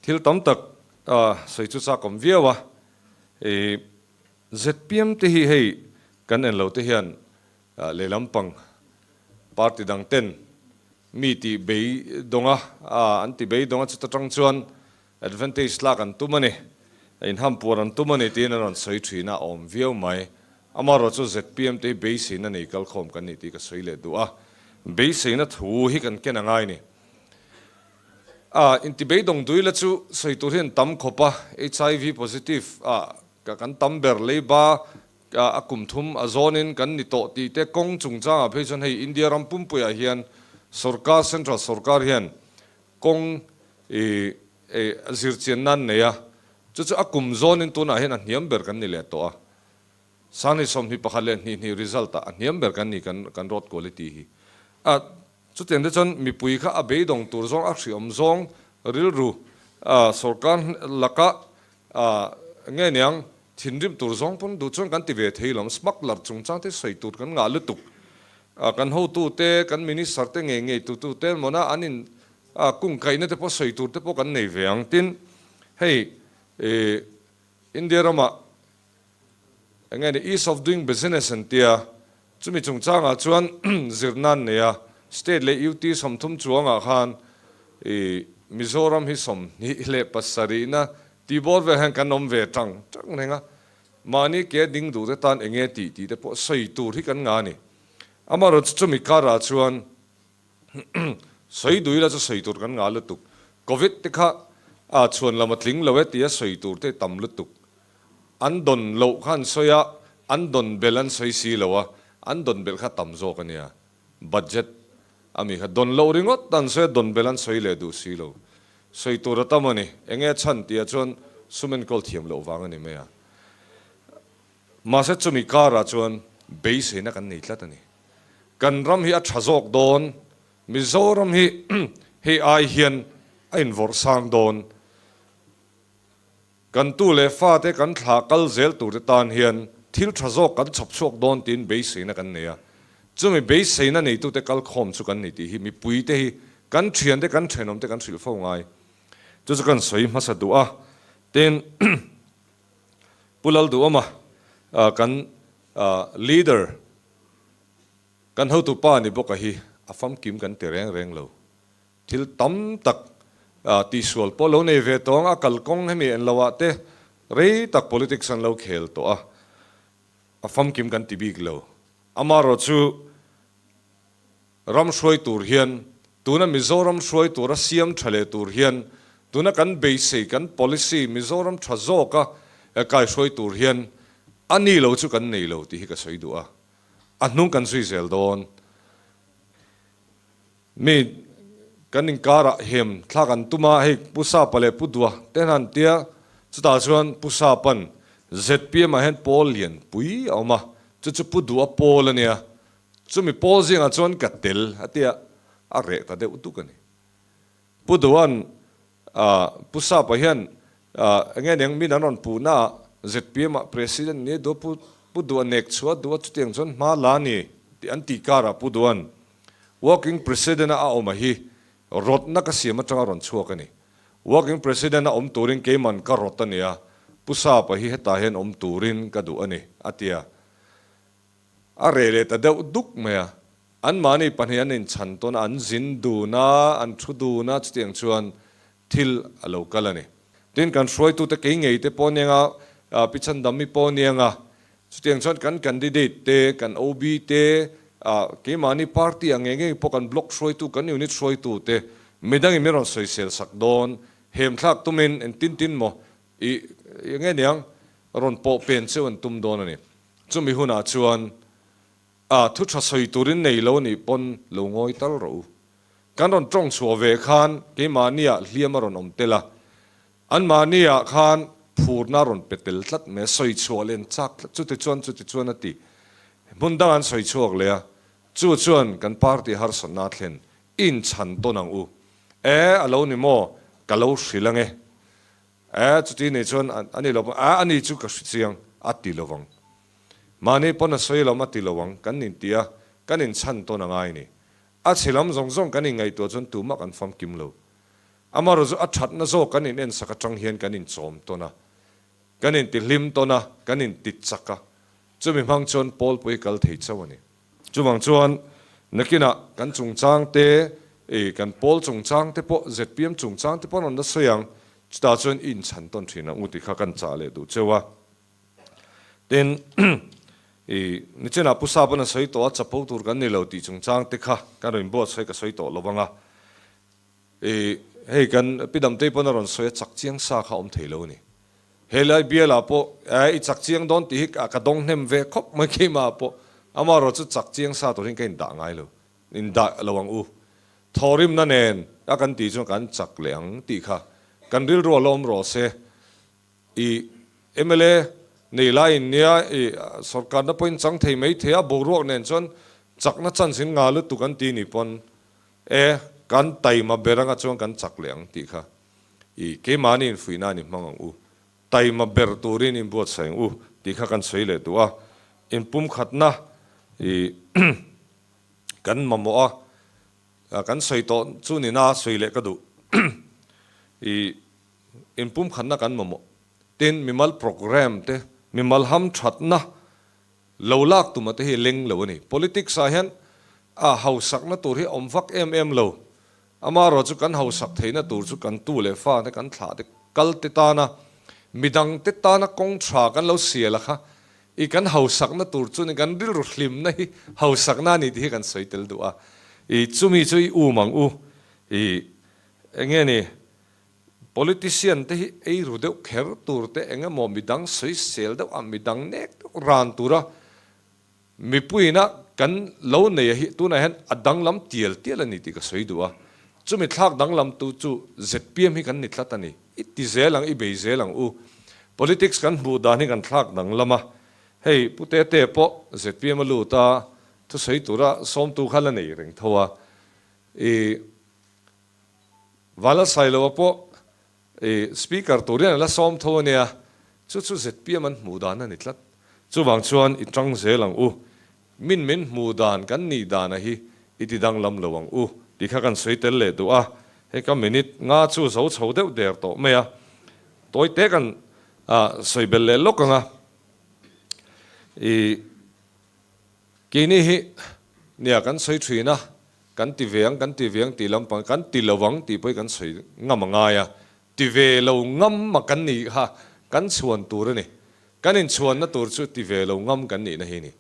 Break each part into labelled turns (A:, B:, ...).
A: Thil tam tak sawi chu chak awm viau a, i zpm te hi hei kan en lo te hian lehlam pang party dang ten mi tih beidawng a, an ti beidawng a chuta tang chuan advantage lak an tum a ni, inhampuar an tum a ni tiin an rawn sawi thin a, a awm viau mai. Amaherawh chu zpm te hi beiseina nei kalkhawm kan nih tih ka sawi leh duh a, beiseina thu hi kan ken a ngai a ni. A intibeidawng duila chu sawi tur hian tam khawp a, HIV positive a kan tam ber leiba a kum thum a zawnin kan ni tawh tih te kawng chungchangah phei chuan hei India ram pumpuiah hian sorkar central sorkar hian kawng i zirchian nan nei a, chu chu a kum zawnin tunah hian a hniam ber kan ni leh tawh a, Sangni 21 leh 2 hnih result ah a hniam ber kan ni kan road quality hi a. Chutiang te chuan mipui kha a beidawng tur zawng a hriawm zawng rilru sorkar laka nge niang thinrim tur zawng pawn duh chuan kan ti ve thei lo. Smuggler chungchang te sawi tur kan ngah lutuk. Kan hotu te, kan minister te ngei ngei tutu te mawna an in kungkaihna te pawh sawi tur te pawh kan nei ve ang. Tin, hei India ramah Enge ni ease of doing business an tia, chumi chungchangah chuan zirna an nei a, state leh UT 30 chuangah khan i Mizoram hi 27na tih bawr vel hian kan awm ve tang tang reng a, mahni ke ding duh te tan enge tih tih te pawh sawi tur hi kan ngah a ni. Amaherawhchu chumi karah chuan Sawi duh ila chu sawi tur kan ngah lutuk. Covid te kha a chhuan lam a tling lo e tia sawi tur te tam lutuk. An dawn loh kha an sawi a, an dawn belh an sawi si lo a, an dawn belh kha tam zawk a nia. Budget a mi kha dawn loh ringawt an sawi a, dawn belh an sawi leh duh si lo. Sawi tur a tam a ni. Enge chhan tia chuan sum enkawl thiam loh vang a ni mai a. Mahse chumi karah chuan beiseina kan nei tlat a ni. Kan ram hi a tha zawk dawn, Mizoram hi hei ai hian a invawrh sang dawn. Kan tu leh fate kan thlah kal zel turte tan hian thil tha zawk kan chhawp chhuak dawn tiin beiseina kan nei a. Chumi beiseina neitute kal khawm chu kan ni tih hi mipuite hi kan thiante kan thenawmte kan hrilh fo ngai. Chu chu kan sawi hmasa duh a, tin Pu Lalduhawma kan leader Kan hotu pa ni bawk a hi a famkim kan ti reng reng lo. Thil tam tak tihsual pawh lo nei ve tawng a kalkawng hemi en lo ah te rei tak politics an lo khel tawh a, a famkim kan ti bik lo. Amaherawh chu ram hruai tur hian tuna Mizoram hruai tura siam tha leh tur hian tuna kan beisei kan policy Mizoram tha zawka kaihruai tur hian a ni lo chu kan nei lo tih hi ka sawi duh a. A hnung kan zui zel dawn. Mi kan inkarah hem thlak an tum a, hei Pu Sapa leh Pu Dua te han tia, chutah chuan Pu Sapa'n zpm ah hian pawl lian pui a awm a, chu chu Pu Dua pawl a nia, chumi pawl zingah chuan ka tel a tia, a reh ta deuh duk a ni. Pu Dua'n Pu Sapa hian enge niang min an rawn puhna ah zpm ah President ni duh a Pu Pu Dua nek chhuah duh a chutiang chuan hma la ni tih an tih karah Pu Dua'n Working President a a awm a hi rawtna ka siam atanga rawn chhuak a ni. Working President a awm turin keiman ka rawt a nia, Pu Sapa hi hetah hian awm turin ka duh a ni a ti a. A reh leh ta deuh duk mai a. Anmahni pahnih an inchhan tawn a, an zin dun a, an thu dun a, chutiang chuan thil a lo kal a ni. Tin, kan hruaitute kei ngei te pawh aniang a, Pi Chhandammi pawh aniang a, chutiang chuan kan candidate te, kan OB te, keimahni party ah ngei ngei pawh kan block hruaitu, kan unit hruaitu te, midangin min rawn sawisel sak dawn, hemthlak tumin engtin tin maw i nge niang rawn pawh pen cheu an tum dawn a ni. Chumi hunah chuan A thu tha sawi turin nei lo nih pawn lo ngawi tal rawh u. Kan rawn tawng chhuah ve khan keimahniah hliam a rawn awm tel a, anmahniah khan phurna a rawn pe tel tlat mai a, sawi chhuah leh an chak tlat, chuti chuan chuti chuan a ti. Hmun dang an sawi chhuak leh a, chu chuan kan party harsatna a thlen inchhan tawn ang u. E, a lo ni maw, ka lo hrilh ange. E, chuti nei chuan a ni lo, a, ani chu ka hre chiang a ti lovang. Mahni pawn a sawi lam a ti lo ang, kan inti a, kan inchhan tawn a ngai ni. A chhe lam zawng zawng kan inngaihtuah chuan tumah kan famkim lo. Amaherawhchu a thatna zawk kan in ensak atang hian kan inchawm tawn a, kan intihlim tawn a, kan intichak a, chumi hmang chuan pawl pawh hi kal thei chauh a ni. Chuvang chuan nakinah kan chungchang te, i kan pawl chungchang te pawh, zpm chungchang te pawh an rawn la sawi ang, chutah chuan i inchhan tawn thin ang u tih kha kan chah leh duh cheu a. Tin, i nichinah Pu Sapa'n a sawi tawh a, chapo tur kan ni lo tih chungchang te kha kan rawn inbuatsawi ka sawi tawh lo vang a. I hei kan Pi Damtei pawn a rawn sawi a, chak chiang sa kha awm thei lo a ni. He lai bialah pawh eh i chak chiang dawn tih hi ka dawng hnem ve khawp mai keimah pawh amaherawh chu chak chiang sa turin ka indah ngai lo, indah lo ang u. Thawhrimna nen a kan tih chuan kan chak leh ang tih kha kan rilru a la awm rawh se. I mla nei laiin nia i sorkarna pawhin chang thei mai thei a, boruak nen chuan chakna chance in ngah lutuk an ti ni pawn e kan taima ber anga chuan kan chak leh ang tih kha I keimahni infuihna a ni hmang ang u, taima ber turin inbuatsaih ang u tih kha kan sawi leh duh a, inpumkhatna i kan mamawh a, kan sawi tawh chu nina sawi leh ka duh. I inpumkhatna kan mamawh. Tin, mimal programme te, mimal hamthatna lo lak tuma te hi leng lo a ni. Politics ah hian a hausakna tur hi a awm vak em em lo. Amaherawh chu kan hausak theihna tur chu kan tu leh fa te, kan thlah te, kal te tana midang te tana kawng tha kan lo sial a kha i kan hausakna tur chu ni kan rilru hlimna hi hausakna a ni tih hi kan sawi tel duh a. I chumi chu i um ang u. I enge ni politician te hi ei ru deuh kher tur te eng emaw midang sawisel deuh a midang nek deuh ran tura Mipuiina kan lo nei a hi tunah hian a danglam tial tial a ni tih ka sawi duh a, chumi thlak danglamtu chu zpm hi kan ni tlat a ni. I ti zel ang, i bei zel ang u. Politics kan hmuh dan hi kan thlak danglam a, hei Pu Tete pawh zpm a lut a, thusawi tura sawmtu kha la nei reng tho a, i Vanlalsailoa pawh I speaker tur hian a la sawm tho a nia, chu chu zpm an hmuh dan a ni tlat. Chuvang chuan i tang zel ang u, min min hmuh dan kan nih dana hi i ti danglam lo ang u tih kha kan sawi tel leh duh a, hei ka minute nga chu zo chho deuh der tawh mai a, tawi te kan sawi belh leh lawk ang a, i keini hi nia kan sawi thin a, Kan ti ve ang, kan ti ve ang tih lampang, kan ti lo ang tih pawh hi kan sawi ngam a ngai a. Ti ve lo ngam a kan nih kha kan chhuan tur a ni. Kan inchhuanna tur chu ti ve lo ngam kan nihna hi a ni.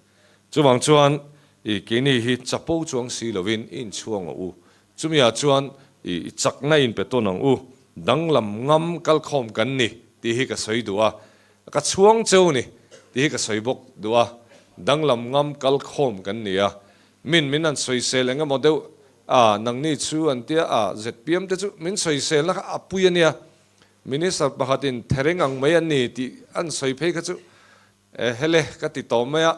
A: Chuvang chuan i keini hi chapo chuang si lovin i inchhuang ang u. Chumiah chuan i chakna inpe tawn ang u. Danglam ngam kalkhawm kan ni tih hi ka sawi duh a. Ka chhuang cheu ni tih hi ka sawi bawk duh a. Danglam ngam kalkhawm kan ni a. Min min an sawisel eng emaw deuh a, nangni chu an tia a, zpm te chu min sawiselna kha a pui a nia, Minister pakhatin thereng ang mai an ni tih an sawi phei kha chu e hele ka ti tawh mai a,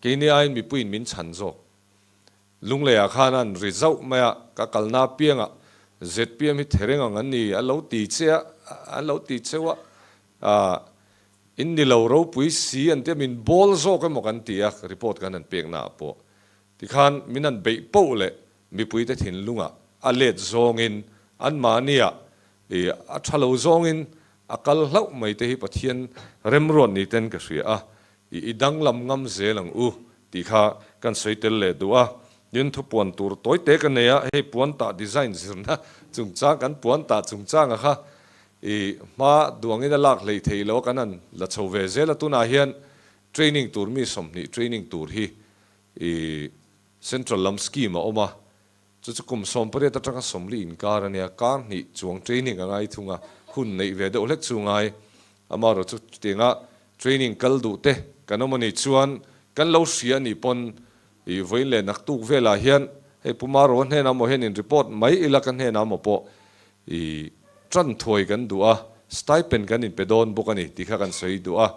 A: keini aiin mipuiin min chhan zawk. Lungleiah khan an ri zauh mai a, ka kalna apiangah zpm hi thereng ang an ni a lo ti che a, an lo ti cheu a, In ni lo ropui si an tia min bawl zawk emaw kan ti a, report kan han pek naah pawh tikhan min han beih poh leh mipuite thinlungah a let zawngin anmahniah ih a tha lo zawngin a kal hlauh mai te hi Pathian remruat ni ten ka hria a, ih i danglam ngam zel ang u tih kha kan sawi tel leh duh a. Tin thupuan tur tawi te ka nei a, hei puan tah design zirna chungchang kan puan tah chungchanga kha I hma duangin a lak hlei thei lo a kan han la chho ve zel a, tunah hian training tur mi 20 training tur hi i central lam scheme a awm a, chu chu kum 18 atanga 40 inkar a nia, kar hnih chuang training a ngai thung a, hun neih ve deuh hlek chu ngai, amaherawh chu chutianga training kal duh te kan awm a nih chuan kan lo hria a nih pawn I vawiin leh naktuk velah hian hei Pu Maro hnenah maw hian in report mai ila ka hnenah maw pawh i tan thuai kan duh a, stipend kan inpe dawn bawk a ni tih kha kan sawi duh a,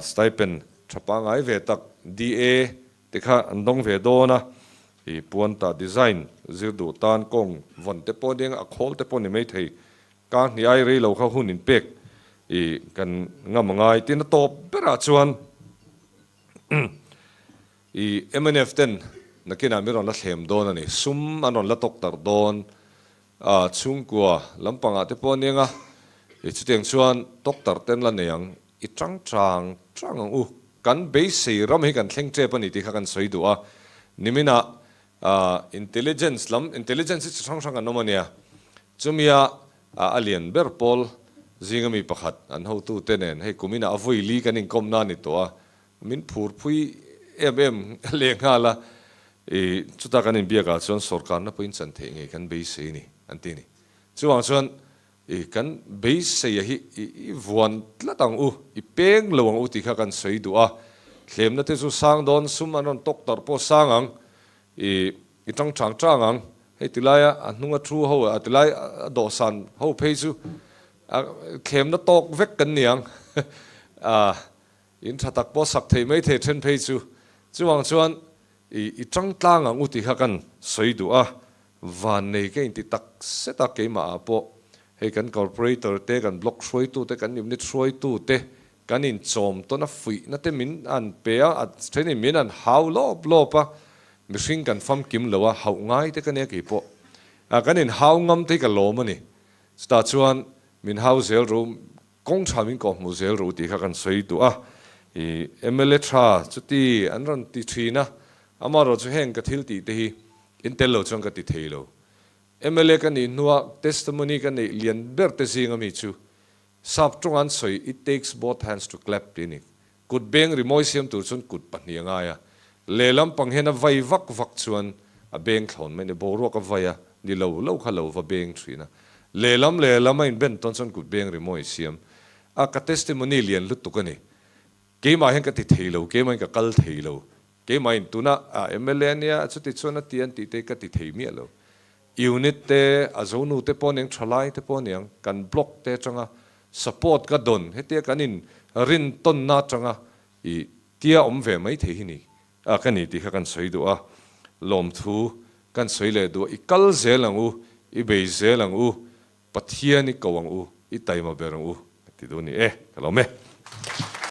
A: stipend tha pangngai ve tak DA te kha an dawng ve dawn a, i puanta design zir duh tan kawng vawn te pawh nia a khawl te pawh ni mai thei, kar hnih ai rei lo kha hun inpek i kan ngam angai tin a tawp berah chuan. I mnf ten nakinah min rawn la thlem dawn a ni, sum an rawn la tawk tarh dawn. Chhungkua lampangah te pawh a niang a, i chutiang chuan doctor ten la nei ang, i tang tang tang ang u. Kan beisei ram hi kan thleng tep a ni tih kha kan sawi duh a, niminah intelligence lam, intelligence hi chi hrang hrang an awm a nia, chumia a lian ber pawl zinga mi pakhat an hotute nen hei kuminah a vawi li kan inkawmna a ni tawh a, Min phurpui em em leh nghal a, i chuta kan inbiakah chuan sawrkarna pawhin chan theih ngei kan beisei a ni an ti a ni. Chuvang chuan i kan beiseia hi i vuan tlat ang u, i peng lo ang u tih kha kan sawi duh a, thlemna te chu sang dawn sum an rawn tawk tarh pawh sang ang, i i tang chang chang ang, hei tilaia a hnunga thu ho a tilai a dawhsan ho phei chu a thlemna tawk vek kan ni ang a. In tha tak pawh sak thei mai thei then phei chu. Chuvang chuan i i tang tlang ang u tih kha kan sawi duh a, vannei ka inti tak set a keimah ah pawh hei kan corporator te, kan block hruaitu te, kan unit hruaitu te kan inchawm tawn a fuihna te min an pe a, a thenin min an hau lawp lawp a, mihring kan famkim lo a, hauh ngai te ka nia kei pawh a kan inhau ngam te hi ka lawm a ni. Chutah chuan min hau zel ru. Kawng tha min kawhhmuh zel ru tih kha kan sawi duh a, i mla tha chuti an rawn ti thin a, amaherawh chu heng ka thil tih te hi in tel lo chuan ka ti thei lo. Mla ka nih hnua testimony ka neih lian ber te zing ami chu sap tawng an sawi it takes both hands to clap tih a ni. Kut beng rimawi siam tur chuan kut pahnih a ngai a, lehlam pang hian a vai vak vak chuan a beng thlawn mai a ni, boruak a vai a, ni lo lo kha lo va beng thin a, lehlam lehlam a inben tawn chuan kut beng rimawi siam a, ka testimony lian lutuk a ni, keimah hian ka ti thei lo, keimahin ka kal thei lo, keimahin tuna a mla a nia chuti chuan a ti an tih te hi ka ti thei miah lo, Unit te, a zonu te pawh aniang, thalai te pawh aniang, kan block te atanga support ka dawn, hetia kan in rin tawnna atanga i tia awm ve mai thei hi ni a ka ni tih kha kan sawi duh a, lawmthu kan sawi leh duh a, i kal zel ang u, i bei zel ang u, Pathian i ko ang u, i taima ber ang u ka ti duh a ni e, ka lawm e.